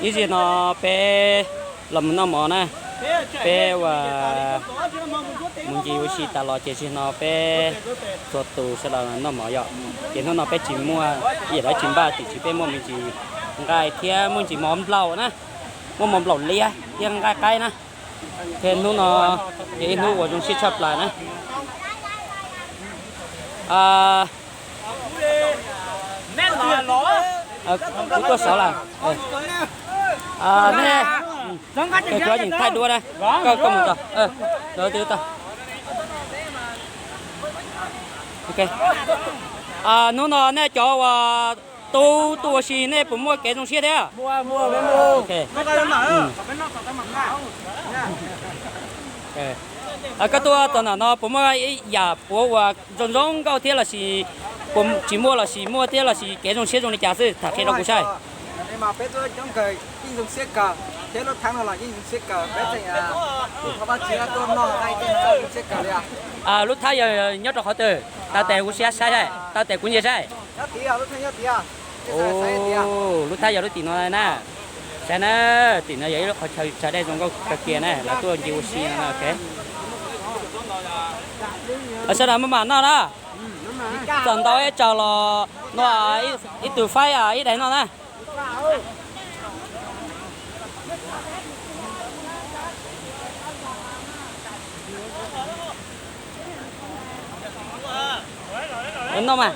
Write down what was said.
Ib zaug no peb los mus noj mov na, peb ua mus ncig ua si tas los ces zaug no peb txhua tus sawv los noj mov yom. Ces hnub no peb tsis muaj yam dab tsi npaj, tiam sis peb muaj me ntsis nqaij thiab muaj ntsis mov nplaum na, muaj mov nplaum liab thiab nqaij qaib na. Ces hnub no yog ib hnub uas zoo siab tshaj plaws na. Kuv tuaj saud lawm. Nej, kuv yeej thaij duab na, koj mus tau. Hnub no nej cov uas tub tuaj ua si nej puas muaj kev zoo siab thiab? Koj tuaj txog ntawm no puas muaj yam puav uas zoo zoo nkauj thiab lossis puas tsis muaj lossis muaj thiab lossis kev zoo siab zoo li cas xwb tham qhia rau kuv saib. Lub thaj yog nyob rau qhov twg? Tau tes kuv siab saib saib, tau tes kuv nce saib. Lub thaj yog lub tim no na. Saib na, tim no yog ib lub qhov chaw tsaws dej zoo nkauj kawg kiag na, lawv tuaj ncig ua si no. Sawv daws maj mam noj na. Txawm ntau ib tsaug los no, ib tug faib ib daim noj na. Noj mas.